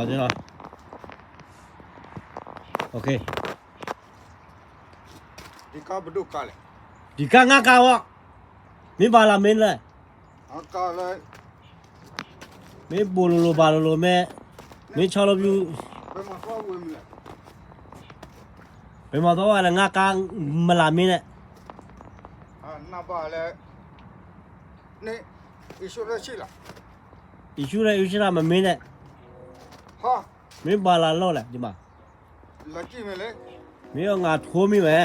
ဒီး OK, ဒံးကါပဒိၣ်ကါလဲၣ်, ဒံးကါငါကါဝဲ, မ့ၢ်ဘၣ်လၢမ့ၢ်လဲၣ်, မ့ၢ်ဘိးလိၤလိၤဘၣ်လိၤလိၤမ့ၢ်, မ့ၢ်ဆီလီၤပျူ, ပမၤသီဝဲလၢငါကါမလၢမ့ၢ်လဲၣ်, နဘၣ်လဲၣ်, အံၣ်ရှူရၣ်အံၣ်ရှူရၣ်မ့ၢ်လဲၣ်, မ့ၢ်ဘၣ်လၢလီၢ်လဲၣ်, မ့ၢ်အီၤငါထိမ့ၢ်ဝဲ,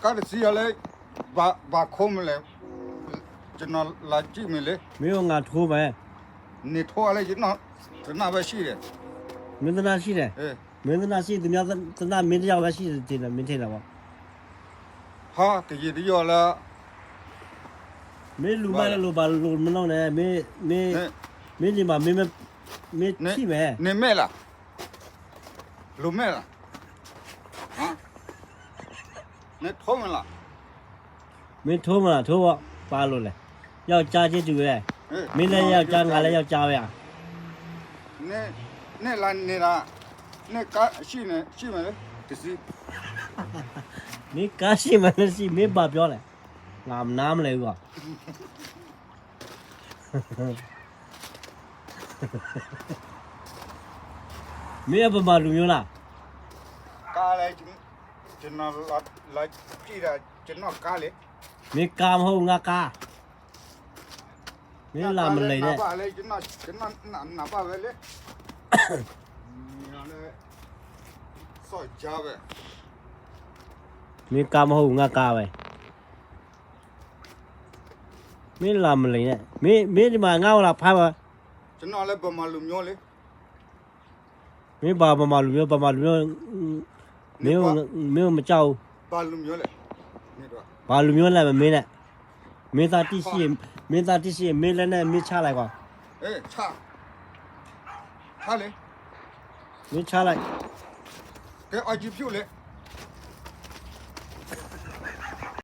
ကါတစံးအီၤလၢ, ဘၣ်ခိမ့ၢ်လဲၣ်, လၢကံၢ်မ့ၢ်လဲၣ်, မ့ၢ်အီၤငါထိမ့ၢ်, နထိအီၤလၢ, တနၢ်ဝဲဆံးလဲၣ်, မ့ၢ်တနၢ်ဆံးလဲၣ်, မ့ၢ်တနၢ်ဆံး တမ့ၢ်တယီၤဝဲဆံးတ့ၢ်န့ၣ်မ့ၢ်ထဲလီၤဘၣ်, ဟါကယံာ်တယီၤလၢ မ့ၢ်လူၤမးလၢလိၤဘၣ်လိၤမနီၤန့ၣ်, မ့ၢ်န့ၣ်ဘၣ်, မ့ၢ်ထံၣ်ဝဲ, နမဲာ်လီၤ, လူၤမဲာ်လီၤ, နထိမ့ၢ်လီၤ, မ့ၢ်ထိမ့ၢ်လီၤ ထိဘၣ်, ပာ်လိၤလဲၣ်, ယီၢ်ကၠါက့ၤတုၤဝဲ, မ့ၢ်လၢယီၢ်ကၠါ နဂၤလၢယီၢ်ကၠါဝဲဧါ, န့ၣ်လၢန့ၣ်ဒၣ်, န့ၣ်ကါဆံးန့ၣ် ဆံးမ့ၢ်လၢ, တစံး, မ့ၢ်ကါဆံးမ့ၢ်လၢဆံး မ့ၢ်ဘၣ်ပျီလဲၣ်, ငါမနါမလဲၣ်ဂီၢ် မ့ၢ်အပမၤလူၤမ့ၢ်လၢ, ကါလဲၣ်, ကနီၤလီၤ, ကနီၤကါလဲၣ်, မ့ၢ်ကါမ့ၢ်ဟိၣ်ငါကါ, မ့ၢ်လၢမလဲၣ်န့ၣ်, နဘၣ်ဝဲလၢ, မ့ၢ်ကါမ့ၢ်ဟိၣ်ငါကါဝဲ, မ့ၢ်လၢမလဲၣ်န့ၣ်, မ့ၢ်တမၤငါဝဲလၢဖးဝဲ, ကနီၤလၢပမၤလူၤမ့ၢ်လၢ မ့ၢ်ဘၣ်ပမၤလူၤမ့ၢ် ပမၤလူၤမ့ၢ်, မ့ၢ်, မ့ၢ်မကၢ်အိၣ်, ပှၤလူၤမ့ၢ်လဲၣ်မ့မ့ၢ်န့ၣ်, မ့ၢ်သးတံၢ်ဆံး, မ့ၢ်သးတံၢ်ဆံး မ့ၢ်လဲၣ်န့ၣ် မ့ၢ်ဆါလဲၣ်ကွၢ်, မ့ၢ်ဆါလဲၣ်, ကဲအီၤကံဖျိလဲၣ်